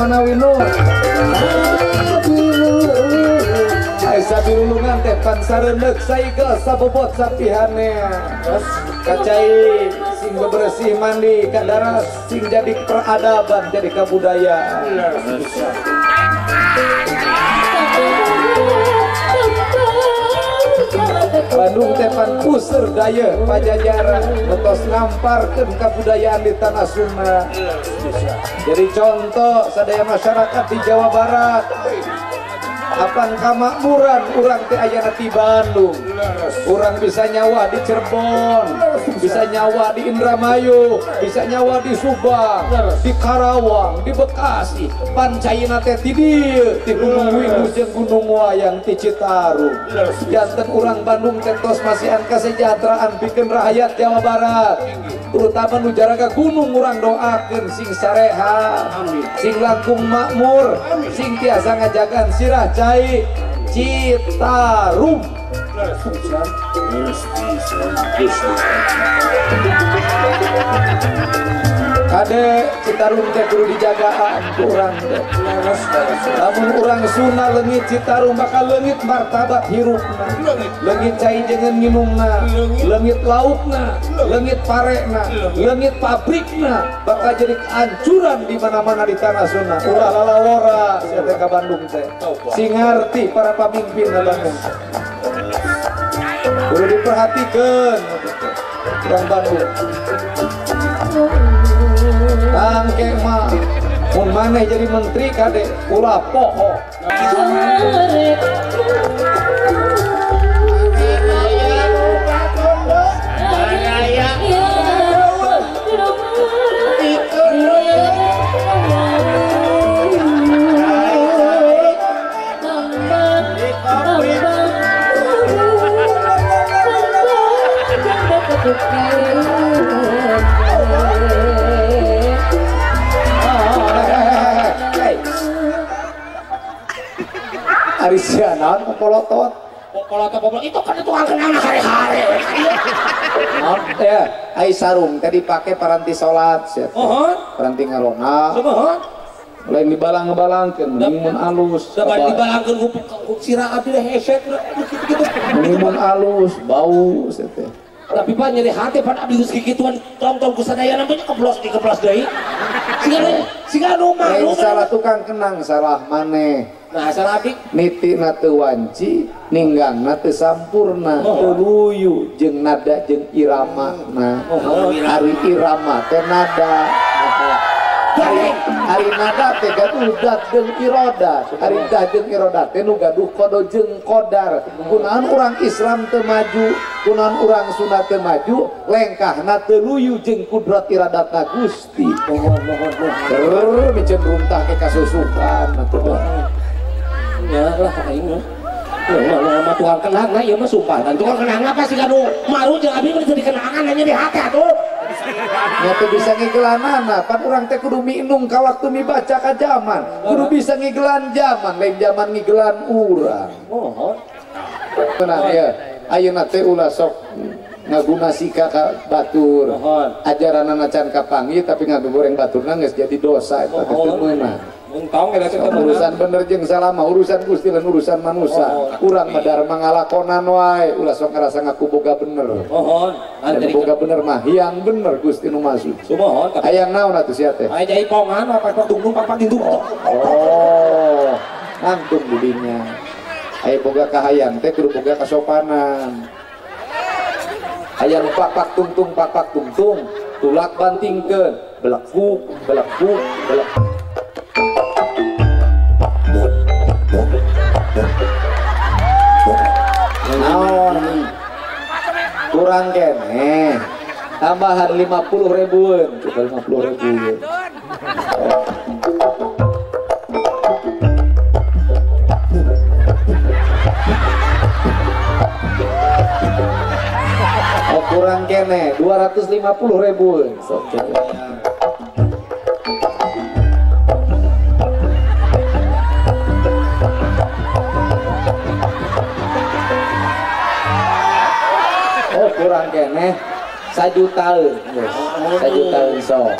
manawi nu. Ai sabilulungan teh pan sareundeuk saigel sabobot sapihanea. Kacai sing bebersih mandi kadaras sing jadi peradaban jadi kabudayaan. Bandung teh pan puseur daya Pajajaran betos ngamparkeun kabudayaan di tanah Sunda. Jadi contoh sadaya masyarakat di Jawa Barat. Apan kamakmuran urang teh ayana ti Bandung. Urang bisa nyawa di Cirebon, bisa nyawa di Indramayu, bisa nyawa di Subang, di Karawang, di Bekasi. Pan caina teh ti dieu, ti Gunung Windu jeung Gunung Wayang ti Citarum. Janten urang Bandung teh tos masihan kasejahteraan pikeun rakyat Jawa Barat. Terutama nu jaraga gunung urang doakeun sing sarehat, sing langkung makmur, sing tiasa ngajagaan sirah cai Citarum. Kade Citarum teh kudu dijagaan ku urang teh. Lamun urang Sunda leungit Citarum bakal leungit martabat hirupna, leungit cai jenengan nginumna, leungit laukna, leungit parena, leungit pabrikna, bakal jadi kehancuran di mana-mana di tanah Sunda. Ulah lalawora sia teh ka Bandung teh. Sing ngarti para pamimpin na Bandung. Kudu diperhatikeun urang Bandung. Tangke mah mun maneh jadi menteri kade ulah poho. Ari sia naon polotot? Polotot itu kan tukang kenang hare-hare. Naon ya, ai sarung teh dipake paranti salat sia. Paranti ngarona. Sumuhun. Lain dibalang-balangkeun mending mun alus. Da dibalangkeun ku sirah abdi teh hesek kitu-kitu. Mending mun alus, bau sia teh. Tapi pak nyeri hati pan abdi geus kikituan tong-tong ku sadayana mah keblos di keblos deui. Siga nu malu. Salah tukang kenang salah maneh. Nah salah abdi nitina teu wanci ninggangna teu sampurna teu luyu jeung nada jeung iramana. Ari irama teh nada. Ari nada teh gaduh dat jeung iroda. Ari dah jeung iroda teh nu gaduh kodo jeung kodar. Kunaon urang Islam teu maju, kunaon urang Sunda teu maju, lengkahna teu luyu jeung kudrat iradatna Gusti. Keur miceun runtah ke kasusukan atuh. Ya lah aing mah. Mah tukang kenang ieu mah sumpah. Tukang kenang pasti kanu maru jeung abdi mah jadi kenangan hanya di hati atuh. Nya teu bisa ngigelanana, pan urang teh kudu minum ka waktu mibaca ka zaman. Kudu bisa ngigelan zaman, lain zaman ngigelan urang. Mohon. Nah ya, ayeuna teh ulah sok ngaguna sika ka batur. Ajaranana can kapanggih tapi ngagoreng baturna geus jadi dosa eta teh teu meunang. Urusan bener jeung salah mah urusan Gusti lan urusan manusia. Urang mah darma ngalakonan wae, ulah sok ngarasa ngaku boga bener. Mohon. Boga bener mah hiang bener Gusti nu maha suci. Sumuhun. Hayang naon atuh sia teh? Aya jaipongan apa tungtung papak tungtung. Oh, nangtung budinya. Aya boga kahayang teh kudu boga kasopanan. Hayang papak tungtung, tulak bantingkeun, belekuk, belekuk, belekuk. Naon kurang keneh tambahan 50 ribuan, coba 50 ribuan. Oh kurang keneh 250 ribuan. Sok coba. Oh kurang keneh 1 jutaan, 1 jutaan sok.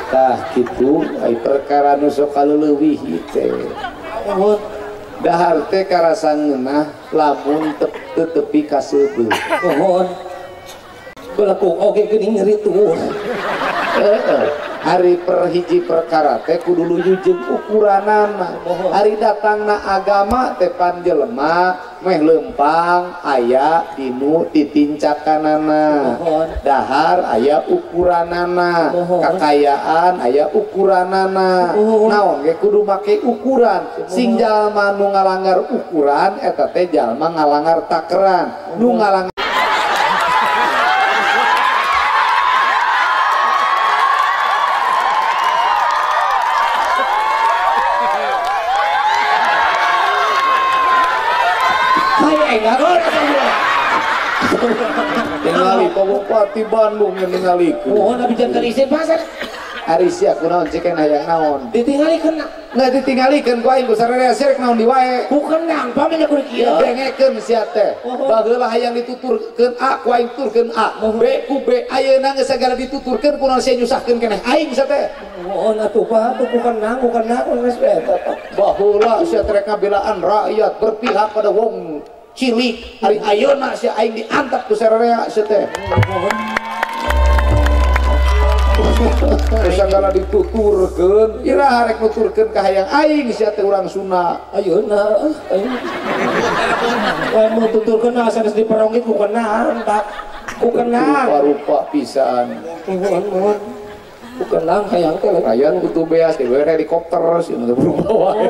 Tah kitu ai perkara nu sok kaleuwih teh. Mohon dahar teh karasa ngeunah lamun teu tepi ka seubeuh. Mohon belaku oge geuning nyeri tuh. Heeh. Hari perhiji perkara teh kudu luyu jeung ukuranana. Hari datangna agama teh pan jelema meh lempang aya dinu ditincakanana. Dahar aya ukuranana, kakayaan aya ukuranana. Naon ge kudu make ukuran. Sing jalma nu ngalanggar ukuran eta teh jalma ngalanggar takeran. Nu ngalanggar ningali Pak Bupati Bandung yang ningali. Mohon abi jangan isin pasar. Ari sia kunaon cek hayang naon? Ditingalikeun. Nggak ditingalikeun ku aing ku sararea sirek naon di wae. Ku kenang pamenya kudu kieu. Dengekeun sia teh. Baheula hayang dituturkeun A ku aing tuturkeun A. B ku B ayeuna geus sagala dituturkeun kunaon sia nyusahkeun keneh aing sia teh. Mohon atuh Pak, tuh ku kenang geus eta. Baheula sia teh ngabelaan rakyat berpihak pada wong cilik. Ari ayeuna sia aing diantap ku sararea sia teh. Sagala dituturkeun, iraha rek nuturkeun ka hayang aing sia teh urang Sunda. Ayeuna aing. Mun tuturkeun asa geus diperongit ku kenang, Pak. Ku kenang. Rupa-rupa pisan. Mohon. Ku kenang hayang teh. Rakyat kutu beas dibere helikopter sieun teh berubah wae.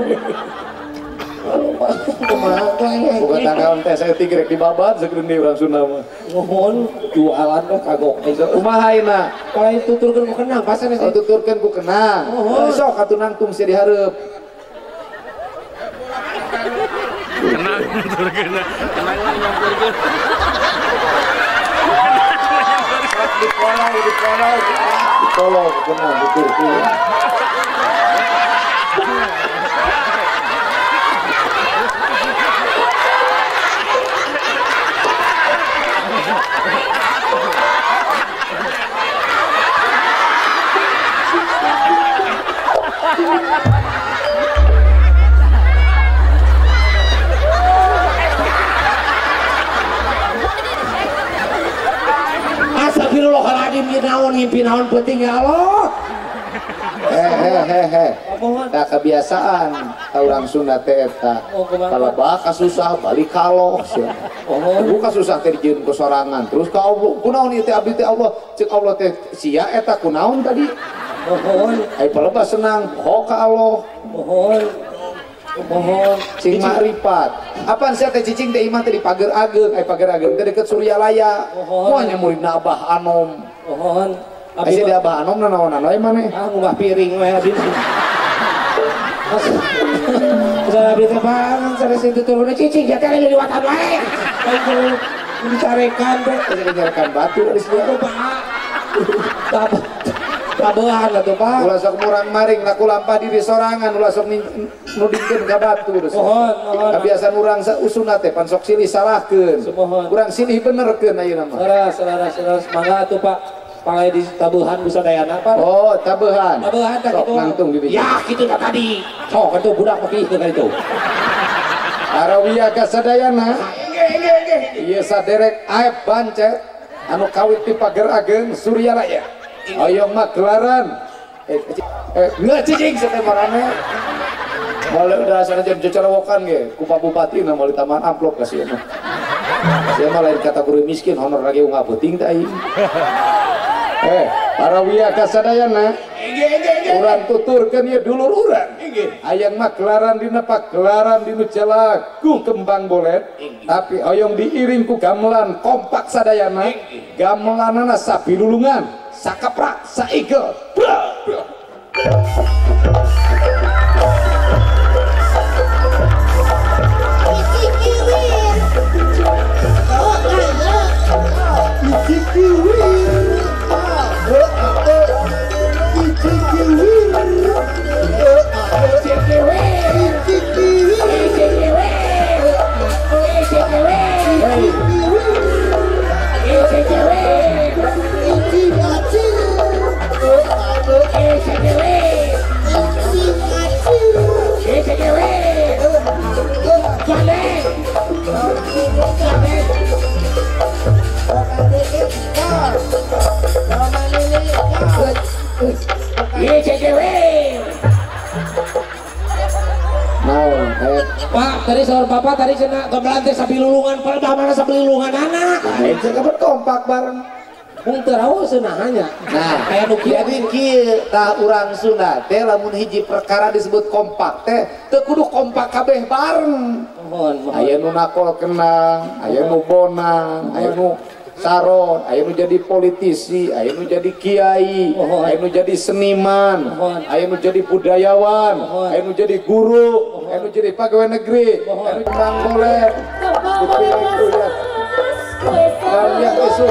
Bukan tanggal teh saya tigrek di babat segeun deui urang Sunda mah. Mohon jualan mah kagok. Kumaha ayeuna? Kalau tuturkeun ku kenang pasan oh, tuturkeun ku kenang. Sok atuh nangtung sia dihareup. Kenang tuturkeun. Kenang nyamperkeun. Dikolong, dikolong. Dikolong kenang tuturkeun. Astagfirullahaladzim, naon ngimpi naon penting ya Allah. Hehehe. Tak kebiasaan urang Sunda teh eta. Palebah kasusah balik kaloh sia. Buka susah teh dijieun ku sorangan. Terus ka Allah, kunaon ieu teh abdi teh Allah, ceuk Allah teh sia eta kunaon tadi? Mohon. Ai palebah senang, ho ka Allah. Mohon. Mohon cing makrifat. Apaan sia teh cicing teh imah teh di Pager Ageng, ai Pager Ageng teh deket Suryalaya. Moal nya muridna Abah Anom. Mohon. Abi di Abah Anom nanaonan wae maneh. Ah ngumbah piring we abdi. Usaha abdi teh bangun sanes dituturkeun cicing ja teh liwatan wae. Aing dicarekan teh, dicarekan batu ari sia. Pak. Tabehan atuh Pak. Ulah sok murang maring laku lampah diri sorangan, ulah sok nudingkeun ka batur. Mohon, mohon. Kabiasaan urang usuna teh pan sok silih salahkeun. Urang silih benerkeun ayeuna mah. Leres, leres, leres. Mangga atuh Pak. Pangaya di tabehan bisa dayana Pak. Oh, tabehan. Tabehan tah sok kitu. Nangtung di dieu. Ya, kitu tah tadi. Sok atuh budak mah kieu ka ditu. Arawia ka sadayana. Nggih, nggih, nggih. Ieu saderek Aep Bancet anu kawit ti Pager Ageng Suryalaya. Oyong makelaran nggak cicing sampai marane malah udah sana jam cocorowokan ge ku Pak Bupati na mau ditaman amplop kasih mah sia mah lain kategori miskin honor lagi unggah peuting teh aing para wiya kasadayana urang tuturkeun ieu dulur urang hayang makelaran dina pakelaran dinu jalaku kembang bolet tapi oyong diiring ku gamelan kompak sadayana gamelanana sabilulungan sakaprak saigel bra bra. CGW. CGW. Gandeng. Gandeng. CGW. Naon? Pak, tadi saur bapak tadi cenah gamelan teh sabilulungan palebah mana sabilulungan anak. Lain cenah kompak bareng. Mung teu raos cenah nya. Nah, aya nu kieu. Jadi kieu tah urang Sunda teh lamun hiji perkara disebut kompak teh teu kudu kompak kabeh bareng. Mohon. Aya nu nakol kenang, aya nu bonang, aya nu saron, aya nu jadi politisi, aya nu jadi kiai, aya nu jadi seniman, aya nu jadi budayawan, aya nu jadi guru, aya nu jadi pegawai negeri, aya nu menang boleh. Kalian isu.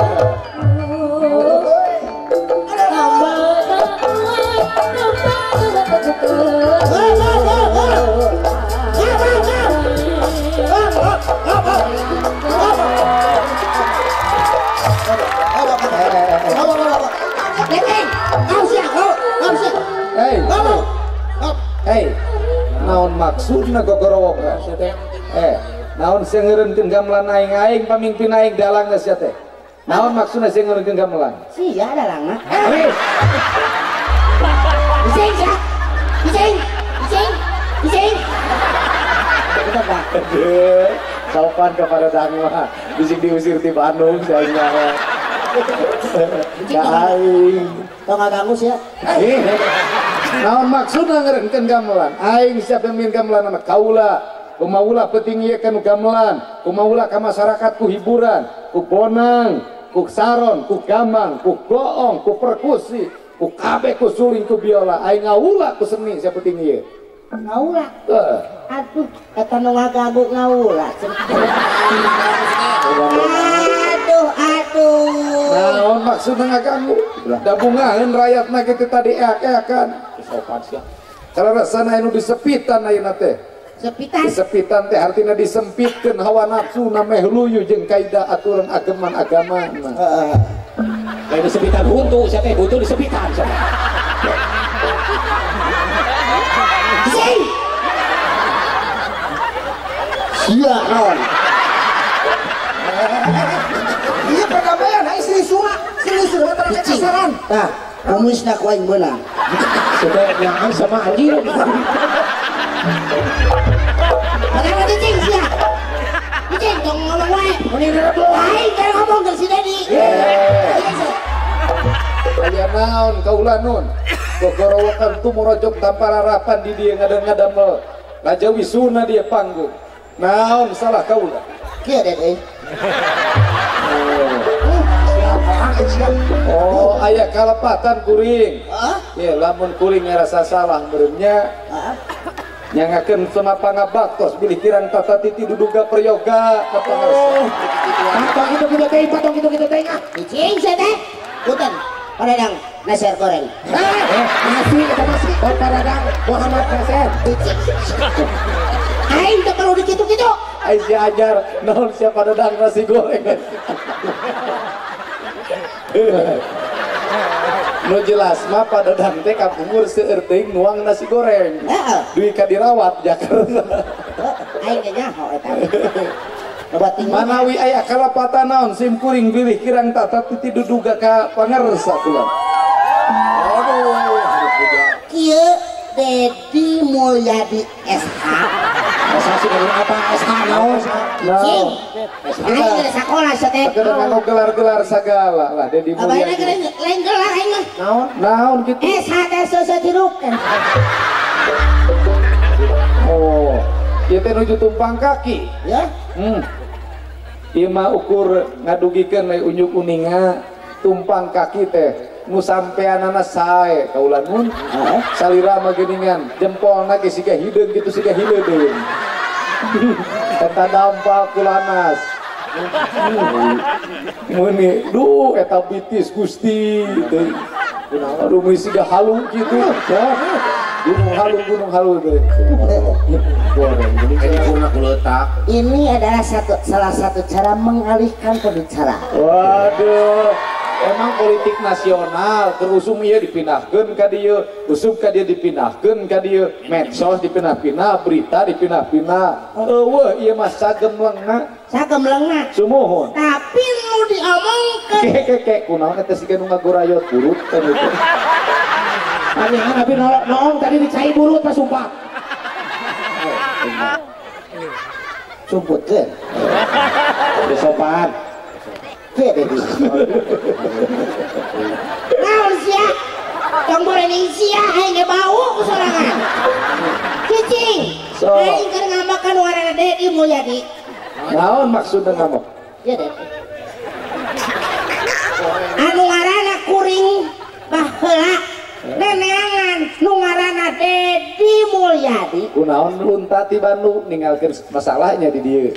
Hei, naon maksudna gogorowok sia teh? Naon sia ngeureunkeun gamelan aing-aing pamingpin aing dalangna sia teh? Naon maksudna sia ngeureunkeun gamelan? Sia dalangna. Bising sia. Bising. Bising. Bising. Sopan kepada dang mah bising diusir ti Bandung sia aing mah. Ka aing. Tong ngaganggu sia. Naon maksudna ngeureunkeun gamelan? Aing siapa yang gamelan anak kaula, kumaha penting ieu kana gamelan, kumaha ka masyarakat ku hiburan, ku bonang, ku saron, ku gamang, ku goong, ku perkusi, ku kabeh, ku suling, ku biola. Aing ngaula ku seni siapa penting ieu. Ngaula? Heeh. Aduh, eta nu ngaganggu ngaula. Aduh, aduh. Naon maksudna ngaganggu? Da bungaheun rakyatna kitu tadi eak-eakan. Sopan sia. Karena anu disepitan ayeuna teh. Sepitan. Disepitan teh artina disempitkeun hawa nafsu na meh luyu jeung kaidah aturan ageman agama. Heeh. Lain disepitan huntu sia teh, huntu disepitan sia. Sing. Sia naon? Iya perdamaian, aing sini sura, sini sura pada kasaran. Tah, kumisna ku aing meunang. Sudah nyaman sama anjir. Padahal cicing sia. Cicing tong ngomong wae. Mun direbut aing teh ngomong ke si Dedi. Aya naon kaula nun. Gogorowokan tumorojok tanpa harapan di dieu ngadang-ngadamel. Raja Wisuna dia panggung. Naon salah kaula? Kieu Ded euy. Oh, aya kalepatan kuring. Ya, lamun kuring ngarasa salah meureunnya. Nyangakeun sama pangabaktos bilih kirang tata titi duduga prayoga ka pangarsa. Patong kitu kitu teh, patong kitu kitu teh ah. Cicing sia teh. Punten. Paradang Nasir goreng. Nasi eta nasi. Oh, Paradang Muhammad Nasir. Aing teh perlu dikitu-kitu. Aing si ajar naon sia Paradang nasi goreng. Nu jelas mah Padadang teh kapungkur seueur teuing nuang nasi goreng. Heeh. Duit ka dirawat Jakarta. Aing ge nyaho eta. Manawi aya kalepatan naon sim kuring bilih kirang tata titi duduga ka pangarsa kula. Aduh, kieu Dedi Mulyadi SH. SH sih apa SH naon? Cing. Aing geus sakola sia teh. Keur nganggo gelar-gelar sagala lah Dedi Mulyadi. Lain gelar aing mah. Naon? Naon kitu? SH teh seuseut hirup. Oh, ieu teh nuju tumpang kaki. Ya. Ieu mah ukur ngadugikeun we unjuk uninga tumpang kaki teh nu sampeanana sae kaula nun. Salira mah geuningan jempolna ge siga hideung kitu siga hiledeun. Eta dampal kulanas. Meuni duh eta bitis Gusti teh. Aduh meuni siga halu kitu. Gunung halu teh. Ini adalah salah satu cara mengalihkan pembicaraan. Waduh. Emang politik nasional terusum ieu dipindahkeun ka dieu, usum ka dieu dipindahkeun ka dieu, medsos dipindah-pindah, berita dipindah-pindah. Eueuh ieu mah sagemlengna. Sagemlengna. Sumuhun. Tapi nu diomongkeun. Keke kunaon eta siga nu ngagorayot burut kan itu. Aneh abi noong tadi dicai burut pas sumpah. Sumputkeun. Teu sopan. Naon sia? Tong borening sia aing ge bau ku sorangan. Cicing. Aing keur ngamakan warana Dedi Mulyadi. Naon maksudna ngamuk? Ya Dedi. Anu ngaranna kuring baheula neneangan nu ngaranna Dedi Mulyadi. Kunaon lunta ti Bandung ninggalkeun masalahnya di dieu.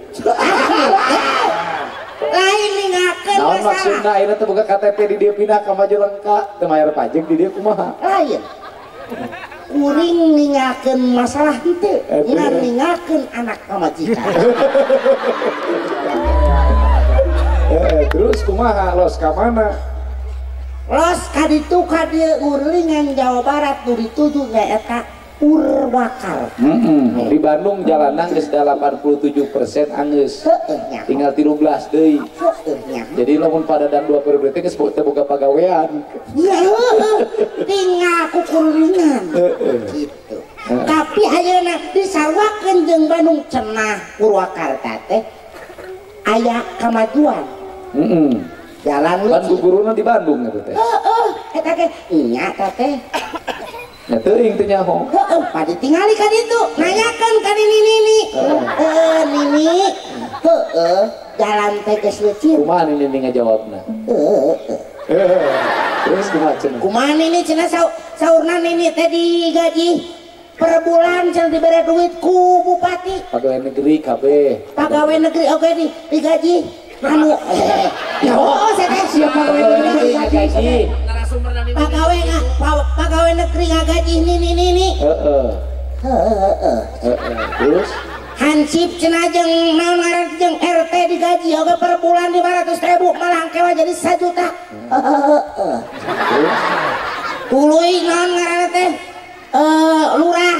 Lain ninggalkeun naon masalah. Maksudna ayeuna teh boga KTP di dieu pindah ka Majalengka teu mayar pajak di dieu kumaha? Lain. Kuring ninggalkeun masalah henteu, ngan ninggalkeun anak pamajikan. Terus kumaha los ka mana? Los ka ditu ka dieu ngurlingan Jawa Barat nu dituju nyaeta Purwakarta. Di Bandung jalanan geus 87% anggeus. Tinggal 13 deui. Jadi lamun padadan 2 periode teh geus teu boga pagawean. Ya heueuh, tinggal kukuringan. Gitu. Tapi ayeuna disaruakeun jeung Bandung cenah Purwakarta teh aya kamajuan. Heeh. Jalan pan guguruna di Bandung eta teh. Heeh, eta teh nya eta teh. Nya teuing teu nyaho. Heeh, padi tingali ka ditu, nanyakeun ka nini-nini. Heeh, nini. Heeh, jalan teh geus leucir. Kumaha nini ngajawabna? Heeh. Terus kumaha cenah? Kumaha nini cenah saurna nini teh digaji per bulan cenah dibere duit ku bupati. Pegawai negeri kabeh. Pegawai negeri oge digaji. Anu ya oh saya teh siap pegawai negeri digaji. Pegawai negeri ngagaji nini nini. Heeh. Heeh. Terus hansip cenah jeung naon ngaran jeung RT digaji oge per bulan 500.000 malah engke jadi 1 juta. Heeh. Terus tuluy naon ngaran teh lurah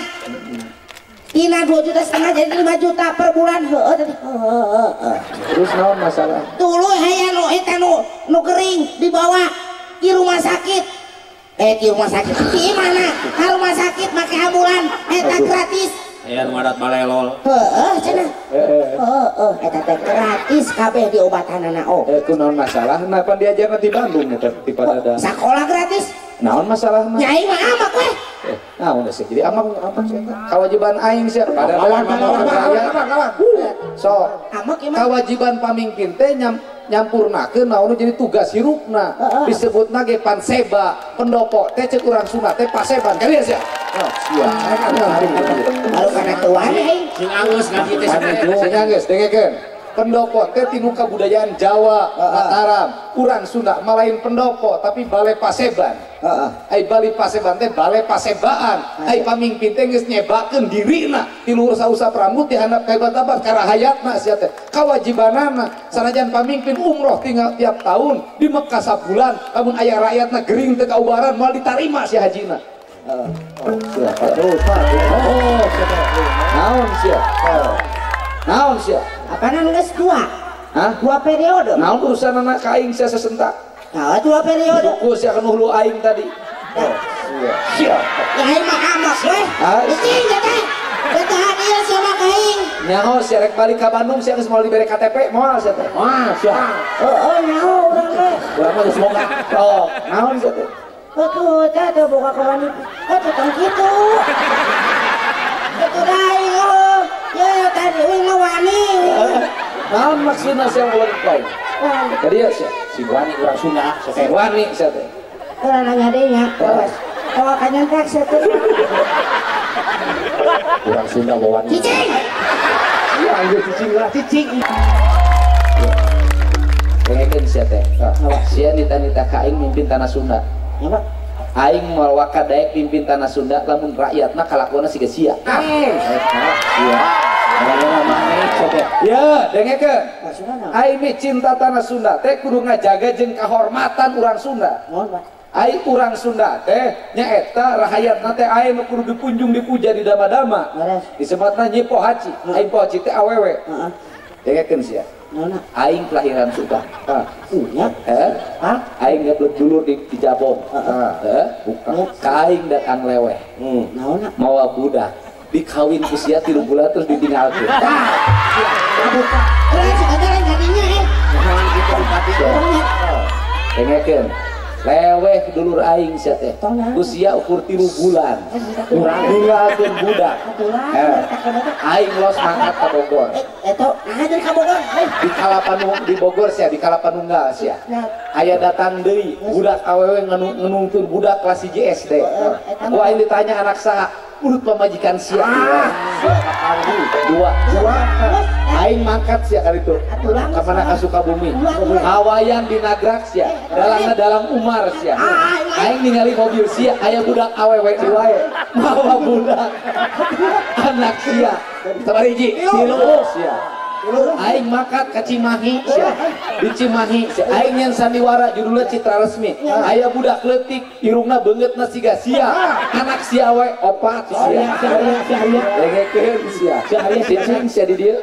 tina 2,5 juta jadi 5 juta per bulan. Heeh tadi. Heeh. Terus naon masalah? Tuluy aya nu eta nu gering dibawa di rumah sakit. Di rumah sakit di mana? Ka rumah sakit make ambulan eta gratis. Aya nu adat balelol. Heeh cenah. Heeh, eta teh gratis kabeh diobatanana oh. Kunaon masalahna pan diajarna di Bandung eta di Padadan. Sakola gratis. Naon masalahna? Nya aing mah amak we. Naon sih jadi amak amak sih kewajiban aing sih padadan rakyat. So, kewajiban pamimpin teh nyampurnakeun naon jadi tugas hirupna disebutna ge panseba pendopo teh ceuk urang Sunda teh paseban kali ya sia. Oh, sia. Baru kana tuan aing. Sing anggeus ngaji teh sing anggeus dengekeun. Pendopo teh tinu kabudayaan Jawa, Mataram, urang Sunda malain pendopo tapi balai paseban. Ai bali paseban teh balai pasebaan. Ai pamingpin teh geus nyebakeun dirina ti luhur sausap rambut di handap ka hebat-hebat ka rahayatna sia teh. Kawajibanana sanajan pamingpin umroh tinggal tiap tahun di Mekah sabulan lamun aya rakyatna gering teu kaubaran moal ditarima si hajina. Oh, sia. Oh, naon sia? Naon sia? Apaan geus dua? Hah? Dua periode. Naon urusan anak ka aing sia sesentak? Nah, dua periode. Suku sia kan hulu aing tadi. Oh, sia. Sia. Ya aing mah amak we. Cicing teh. Betahan ieu sia mah ka aing. Nyaho sia rek balik ka Bandung sia geus moal dibere KTP moal sia teh. Moal sia. Heeh, nyaho urang teh. Urang mah geus boga. Oh, naon sia teh? Atuh teh teh boga kawan. Atuh tong kitu. Atuh aing oh. Ya tadi uing mah wani. Naon maksudna sia ulah kau? Tadi ya sia si wani urang Sunda, si wani sia teh. Urang nanya deui nya, awas. Awak kanyentek sia teh. Urang Sunda bawa wani. Cicing. Iya, anjir cicing lah cicing. Dengekeun sia teh. Sia nita-nita ka aing mimpin tanah Sunda. Apa? Aing moal waka daek mimpin tanah Sunda lamun rakyatna kalakuanna siga sia. Sia. Ya, dengekeun. Ai mi cinta tanah Sunda teh kudu ngajaga jeung kahormatan urang Sunda. Ai urang Sunda teh nyaeta rahayatna teh ai nu kudu dipunjung dipuja di dama-dama. Disebatna Nyi Pohaci. Ai Pohaci teh awewe. Heeh. Dengekeun sia. Aing kelahiran Subang. Aing ngeblek dulur di Jabon. Ka aing datang leweh. Mawa budak. Dikawin ku sia 3 bulan terus ditinggalkeun. Dengekeun. Leweh dulur aing sia teh. Ku sia ukur 3 bulan. Urang ninggalkeun budak. Aing los mangkat ka Bogor. Eta nah jadi ka Bogor. Di Kalapanung di Bogor sia di Kalapanunggal sia. Aya datang deui budak awewe ngenungtun budak kelas 1 SD. Ku aing ditanya anak saha? Urut pamajikan sia. Dua. Aing mangkat sia kali itu. Ka mana ka Sukabumi. Hawayan di Nagrak sia. Dalangna dalang Umar sia. Aing ningali mobil sia aya budak awewe di wae. Mawa budak anak sia. Sabaraha hiji? 3 sia. Aing mangkat ka Cimahi sia. Di Cimahi sia. Aing nyen sandiwara judulna Citra Resmi. Aya budak leutik irungna beungeutna siga sia. Anak sia we opat sia. Dengekeun sia. Cicing sia di dieu.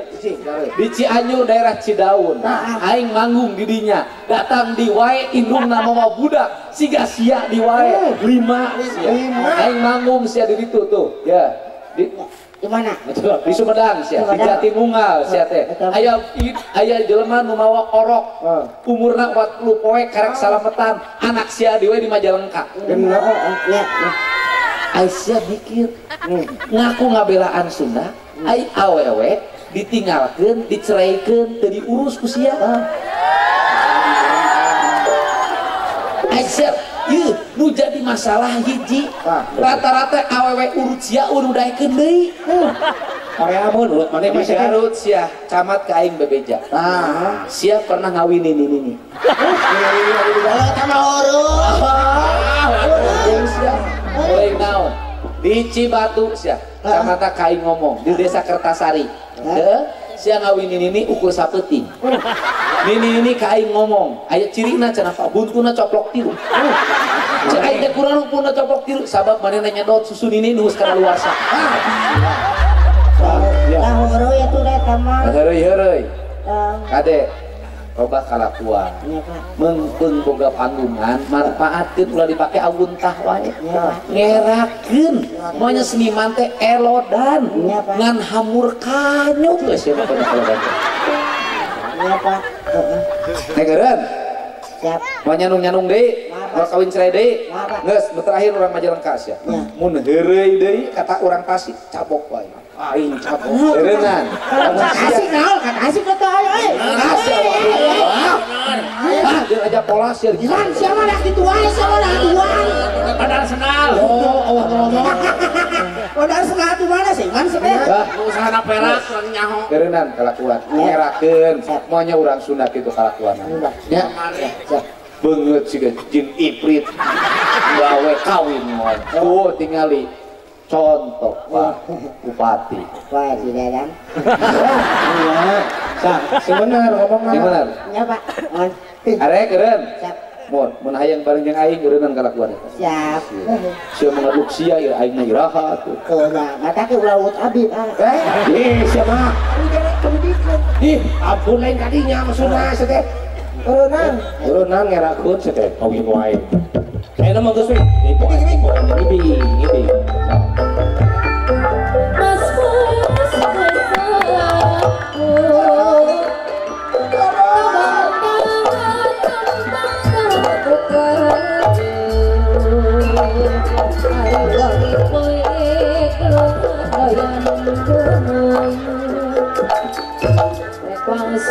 Di Cianjur daerah Cidaun. Aing manggung di dinya. Datang di wae indungna mawa budak siga sia di wae 5 sia. Aing manggung sia di ditu tuh. Ya. Di mana? Di Sumedang sia, di Jatinunggal sia teh. Aya aya jelema nu mawa orok. Umurna 40 poe karek salametan, anak sia deui di Majalengka. Ai sia mikir ngaku ngabelaan Sunda, ai awewe ditinggalkeun, diceraikeun, teu diurus ku sia. Ai sia ieu nu jadi masalah hiji rata-rata awewe urut sia urut daekeun deui. Korea mun urut maneh di Garut sia camat ka aing bebeja. Sia pernah ngawinin ini. Kalau sama urut. Sia mulai naon? Di Cibatu sia camat ka aing ngomong di desa Kertasari. Heuh, sia ngawinin ini ukur sapeuting. Nini ini ka aing ngomong, aya cirina cenah Pak, buntuna coplok tilu. Cek aing teh kurang buntuna coplok tilu sabab manehna nyedot susu nini nu geus kadaluarsa. Tah heureuy atuh eta mah. Heureuy-heureuy. Kade robah kalakuan. Meungpeung boga panggungan, manfaatkeun ulah dipake awuntah wae. Ngerakeun. Monya seniman teh elodan ngan hamur kanyut we sia mah kana. Iya Pak. Negeureun. Siap. Mau nyanung-nyanung deui, mau kawin cerai deui. Geus, nu terakhir urang Majalengka sia. Mun heureuy deui kata urang Tasik cabok wae. Aing cabok. Heureunan. Tasik naon? Kata Tasik teh aya euy. Tasik. Ah, dia aja pola sia. Gilan sia mah dak kitu wae sia mah dak tuan. Padahal senal. Oh, Allah ngomong. Padahal senal tuh mana sih? Man sebenarnya. Usahana perak urang nyaho. Heureunan kalakuan. Ngerakeun. Monya urang Sunda kitu kalakuan. Nya. Beungeut siga jin ifrit. Gawe kawin moal. Tuh tingali contoh Pak Bupati. Wah, si Dadang. Iya. Sah, sing bener ngomongna. Sing bener. Nya Pak. Arek eureun. Siap. Mun, mun hayang bareng jeung aing eureunnan kalakuan eta. Siap. Sia mengaduk sia ya aing mah iraha tuh. Tuh nya, mata ke ulah urut abi, Pak. Eh, sia mah. Ih, ampun lain kadinya maksudna sia teh. Eureunnan, eureunnan ngerakeun sia teh kawin wae. Ayeuna mah geus we. Ngibi, ngibi. Mas mas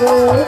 Oh,